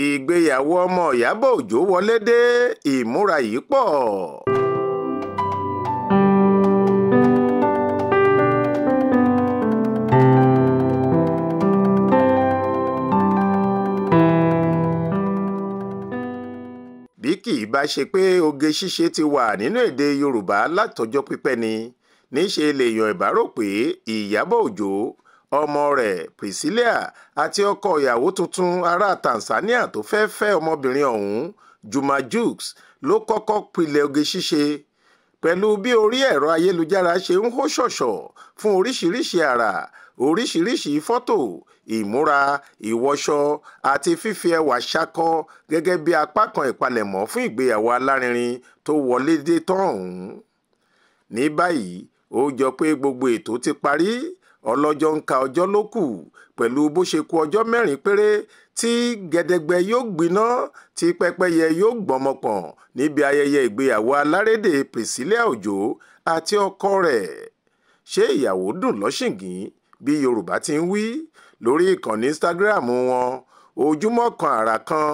Ìgbéyàwó ọmọ Ìyábọ̀ Òjó wọlé dé, ìmúra yìí pọ̀. Bí kì í bá ṣe pé oge ṣíṣe ti wà nínú èdè Yorùbá látọjọ́ pípẹ́ ni, níṣe lèèyàn ìbá rò pé Ìyábọ̀ Òjó, ọmọ rẹ̀ Priscilla àti ọkọ ìyàwó tuntun ará Tanzania tó fẹ́ẹ́ fẹ́ ọmọbìnrin ọ̀hún, Juma Jux, ló kọ́kọ́ pilẹ̀ oge ṣíṣe. Pẹ̀lú bí orí ẹ̀rọ ayélujára ṣe ń hó ṣọ̀ṣọ̀ fún oríṣiríṣi àrà, oríṣiríṣi fọ́tò, ìmúra, ìwọṣọ àti fífi ẹwà ṣakọ gẹ́gẹ́ bí apá kan ìpalẹ̀mọ́ fún ìgbéyàwó alárinrin tó wọlé dé tán ọ̀hún. Ní báyìí, ó jọ pé gbogbo ètò ti parí, ọlọ́jọ́ ń ka ọjọ́ ló kù pẹ̀lú bó ṣe kù ọjọ́ 4 péré tí gẹdẹgbẹ yóò gbiná, tí pẹ́pẹ́yẹ yóò gbọ́mọpọ̀n níbi ayẹyẹ ìgbéyàwó alárédè Priscilla Òjó àti ọkọ rẹ̀. Ṣé ìyàwó dùn lọ́ṣìngín bí Yorùbá ti ń wí lórí ìkànnì Instagram wọn? Ojúmọ́ kan àrà kan,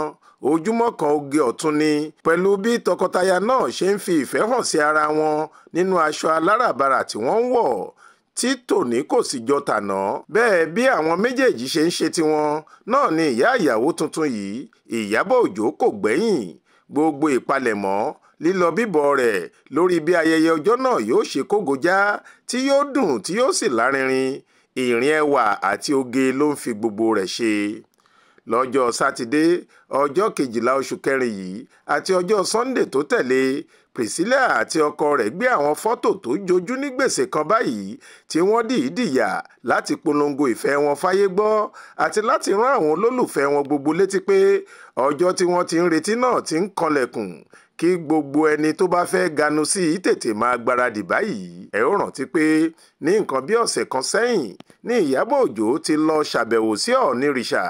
ojúmọ́ kan oge ọ̀tun ni, pẹ̀lú bí tọkọtaya náà ṣe ń fi ìfẹ́ hàn sí ara wọn nínú aṣọ aláràbarà tí wọ́n ń wọ̀, tí tòní kò sì jọ tàná. Bẹ́ẹ̀ bí àwọn méjèèjì ṣe ń ṣe tiwọn náà ni ìyá ìyàwó tuntun yìí, Ìyábọ̀ Òjó, kò gbẹ́yìn. Gbogbo ìpalẹ̀mọ́, lílọ bíbọ̀ rẹ̀ lórí bí ayẹyẹ ọjọ́ náà yóò ṣe kógojá, tí yóò dùn tí yóò sì lárinrin, ìrìn ẹwà àti oge ló ń fi gbogbo rẹ̀ ṣe. Lọ́jọ́ Sátidé, ọjọ́ 12 oṣù kẹrin yìí àti ọjọ́ Sunday tó tẹ̀lé, Priscilla àti ọkọ rẹ̀ gbé àwọn fọ́tò tó jojú ní gbèsè kan báyìí tí wọ́n dìídì yà láti polongo ìfẹ́ wọn fáyé gbọ́ àti láti rán àwọn olólùfẹ́ wọn gbogbo létí pé ọjọ́ tí wọ́n ti ń retí náà ti ń kanlẹ̀kùn, kí gbogbo ẹni tó bá fẹ́ ganu sí i tètè máa gbáradì báyìí. Ẹ ó rántí pé ní nǹkan bí ọ̀sẹ̀ kan sẹ́yìn ní Ìyábọ̀ Òjó ti lọ ṣàbẹ̀wò sí Ọ̀ọ̀nirìṣà,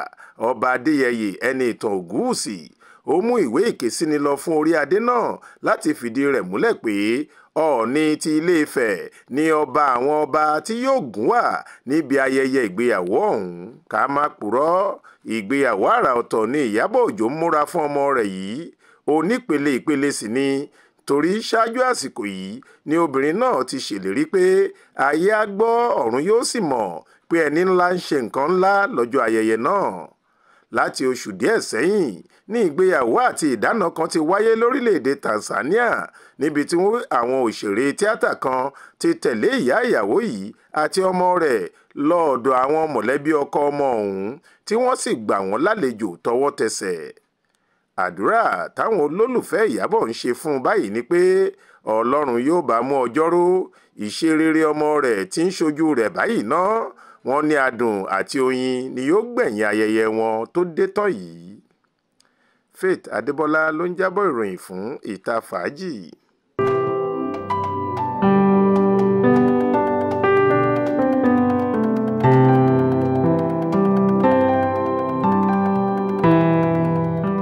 Ọba Adéyẹyè ẹni ìtàn Ògúnwùsì. Ó mú ìwé ìkésíni lọ fún orí adé náà láti fìdí rẹ̀ múlẹ̀ pé Ọọ̀ni ti Ilé-Ifẹ̀ ní ọba àwọn ọba tí yóò gùn wà níbi ayẹyẹ ìgbéyàwó ọ̀hún. Ká má purọ́, ìgbéyàwó àrà ọ̀tọ̀ ni Ìyábọ̀ Òjó ń múra fún ọmọ rẹ̀ yìí. Onípele ìpele sì ni, torí ṣáájú àsìkò yìí ni obìnrin náà ti ṣèlérí pé ayé á gbọ́, ọ̀run yóò sì mọ̀ pé ẹni ńlá ń ṣe nǹkan ńlá lọ́jọ́ ayẹyẹ náà. Láti oṣù díẹ̀ sẹ́yìn ní ìgbéyàwó àti ìdáná kan ti wáyé lórílẹ̀‐èdè Tanzania, níbi tí àwọn òṣèré tíátà kan ti tẹ̀lé ìyá ìyàwó yìí àti ọmọ rẹ̀ lọ ọ̀dọ̀ àwọn mọ̀lẹ́bí ọkọ ọmọ ọ̀hún, tí wọ́n sì gbà wọ́n lálejò tọwọ́ tẹsẹ̀. Àdúrà táwọn olólùfẹ́ Ìyábọ̀ ń ṣe fún un báyìí ni pé Ọlọ́run yóò bá mú ọjọ́ ró ìṣerere ọmọ rẹ̀ tí ń ṣojú rẹ̀ báyìí ná. Wọ́n ní adùn àti oyin ni yóò gbẹ̀yìn ayẹyẹ wọn tó dé tán yìí. Faith Adébọlá ló ń jábọ̀ ìròyìn fún Ìta Fàájì.